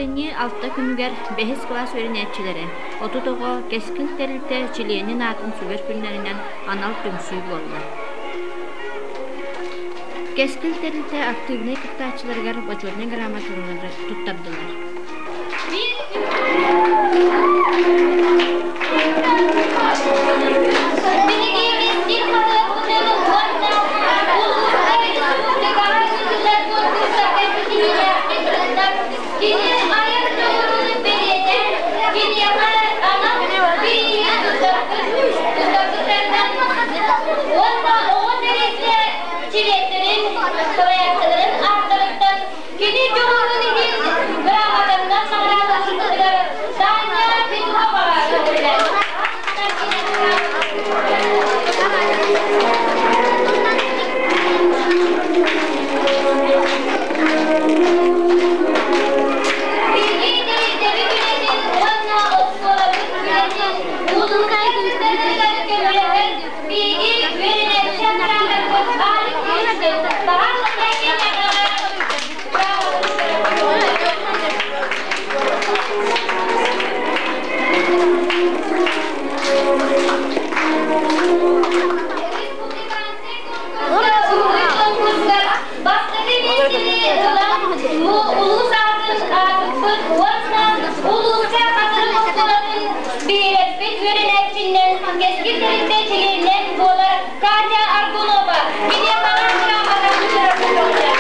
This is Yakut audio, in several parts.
Ахсынньы алта күнүгэр бэһис кылаас үөрэнээччилэрэ 30 оҕо Кэскил тэрилтэ чилиэнин аатын сүгэр күннэринэн анал түмсүү буолла. Кэскил тэрилтэ актыыбынай кыттааччыларыгар бочуотунай грамоталары туттардылар. Биһиги Кэскил хаһыаппытын уонна улууска республикаҕа ыытыллар конкурстарга ситиһиилээхтик кыттар, кини айар дьоҕурун бэлиэтээн, киниэхэ анал бирииһи туттарбыттарынан уонна оҕо тэрилтэ чилиэттэрин, салайааччыларын ааттарыттан кини дьоҕурун иһин грамотаннан наҕараадалыыргытыгар Таня Петуховаҕа көҥүллэр. Биһиги тэрилтэбит үлэтин уонна оскуолабыт үлэтин улуустар сыһыарыгар көмөлөһөн биһиги үөрэнээччи аппараатарбыт Алик Юрьевич баҕар Бастакы миэстэни ылан, бу улуус аатын аатыппыт уонна улууска Хатырык оскуолатын биһирэппит үөрэнээччиннэн Кэскил тэрилтэ чилиэнинэн буолар Катя Аргунова киниэхэҕэ грамота туттарар.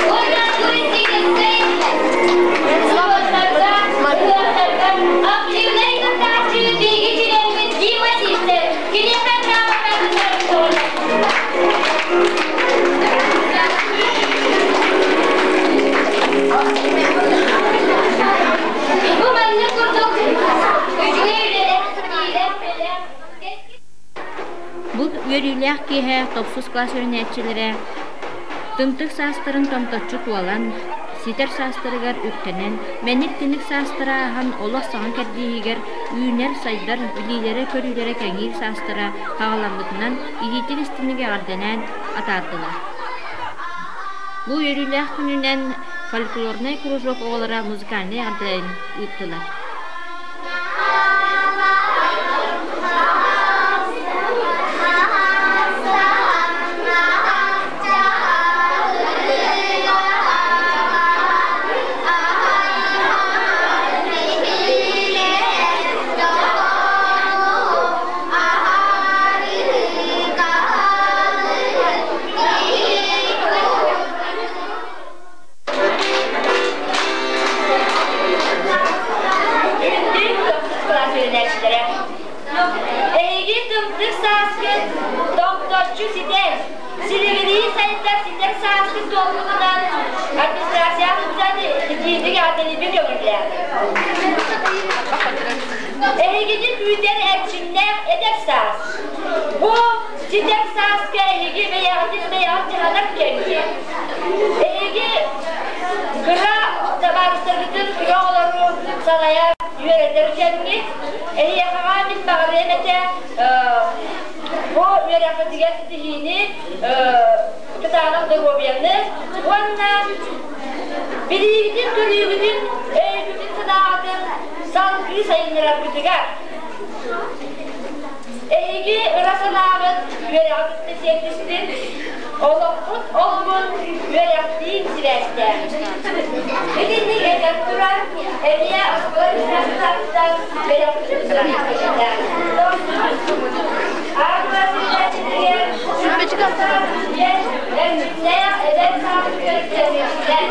Уонна туристическай суолларга, ыһыахтарга активнай кыттааччы биһиги чилиэммит Дима Сивцев киниэхэ грамота туттарар. Бу маннык курдук үчүгэй үлэлээх киирэр Бу үөрүүлээх киэһэ тохсус кылаас үөрэнээччилэрэ тымтык саастарын томточчу туолан, ситэр саастарыгар үктэнэн, мэник-тиник саастара ааһан олох саҥа кэрдииһигэр үүнэр-сайдар, билиилэрэ-көрүүлэрэ кэҥиир саастара хаҕаламмытынан илиитин-истиник эҕэрдэлээн атаардылар. Бу үөрүүлээх күнүнэн фольклорнай кружок оҕолоро музыкальнай эҕэрдэлэрин ыыттылар. Эһиги тымтык сааскыт томточчу ситэр, силигилии сайдар ситэр сааскыт туолбутунан администрация итиитик аатырыйбы көҥүллээх. Эһигини күүтэр эрчимнээх эдэр саас. Бу ситэр сааска эһиги бэйэҕитин бэйэҕит дьаһанар кэмҥит. Эһиги кыра табаарыстаргытын кыра оҕолору салайар, үөрэтэр кэмҥит. Эһиэхэҕэ мин баҕарыам этэ бу үөрэххитигэр ситиһиини, кытаанах доруобуйаны уонна билиигитин-көрүүгүтүн, өйгүтүн-санааҕытын салгыы сайыннараргытыгар. Эһиги ыра санааҕыт үөрэҕи кытта сиэттистин, олоххут олугун үөрэхтиин сибээстээх. Итинник этэн туран, эмиэ оскуола администрациятыттан бэлэхпитин Эрчимнээх эдэр сааһыгар кэлиэхтэр.